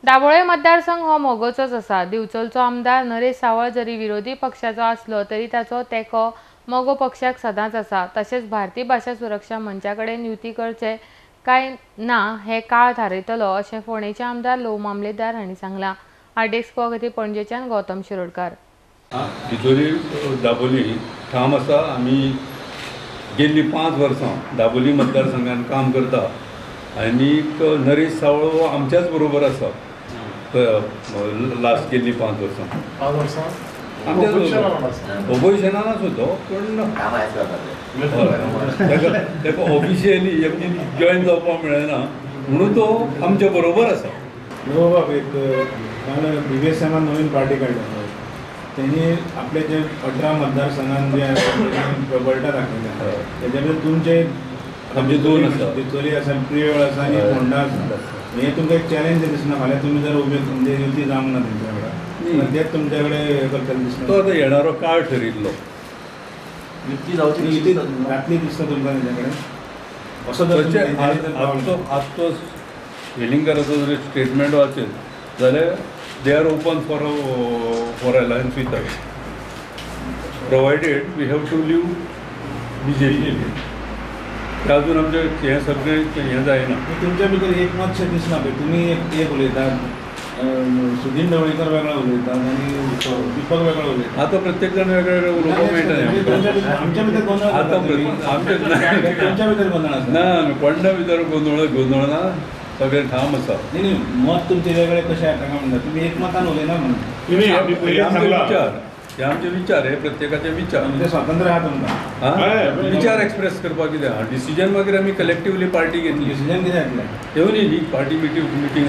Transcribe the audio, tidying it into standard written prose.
दाबोळे मतदारसंघ हो मगोचोच आसा. दिवचलचो आमदार नरेश सावळ जरी विरोधी पक्षाचो आसलो तरी ताचो तेंको मगो पक्षाक सदांच आसा. तशेंच भारतीय भाशा सुरक्षा मंचा कडेन युती करचे काय ना हे काळ थारयतलो अशें फोंडेचे आमदार लो मामलेदार हांणी सांगलां. आरडीएक्स गोवा खातीर पणजेच्यान गौतम शिरोडकार. डिचोली दाबोली ठाम आसा. आमी गेल्ली 5 वर्सां दाबोली मतदारसंघान काम करता आनीक नरेश सावळ हो आमच्याच बरोबर आसा. लास्ट गेल्ली 5 वर्सां 5 वर्सां आमच्याच बरोबर ओपोजिशनान आसूं तो, पूण ताका ऑफिशियली जॉयन जावपाक मेळना म्हणून तो आमच्या बरोबर आसा. बाब एक बी बी एस एमान नवीन पार्टी काडल्या, तेणी आपले जे 18 मतदारसंघान जे प्रबळटा दाखयल्या तेच्या भितर तुमचे आमचे 2 आसा, डिचोली आसा, प्रियोळ आसा आनी फोंडा आसा. हे तुमकां एक चॅलेंज दिसना? फाल्यां तुमी जर उबे म्हणजे युती जावंक ना तेंच्या वांगडा, तेच तुमच्या कडेन हें करतले दिसना? तो आतां येणारो काळ ठरिल्लो. युती जावची युती जातली दिसता तुमकां तेंच्या कडेन? असो जर आजचो वेलिंगकाराचो जर स्टेटमेंट वाचेल जाल्यार they are open for alliance with us, provided we have to leave BJP. अजून आमचें हें सगळें हें जायना. तुमच्या भितर एकमत शें दिसना पळय, तुमी एक उलयतात, सुदीन ढवळीकर वेगळो उलयतात आनी दीपक वेगळो उलयतात. आतां प्रत्येक जाण वेगळे वेगळे उलोवपाक मेळटा. आमच्या भितर गोंदळ आतां तुमच्या भितर गोंदळ आसा ना, कोणा भितर गोंदळ गोंदळ ना, सगळें ठाम आसा. न्ही न्ही, मत तुमचें वेगळें कशें येता काय म्हणटा, तुमी एकमतान उलयना म्हणून. विचार हे आमचे विचार, हे प्रत्येकाचे विचार, म्हणजे स्वातंत्र्य आहा तुमकां विचार एक्सप्रेस करपाक. कितें आहा डिसिजन मागीर आमी कलेक्टिवली पार्टी घेतली. डिसिजन कितें येतलें येवनी न्ही पार्टी मिटींग मिटींग.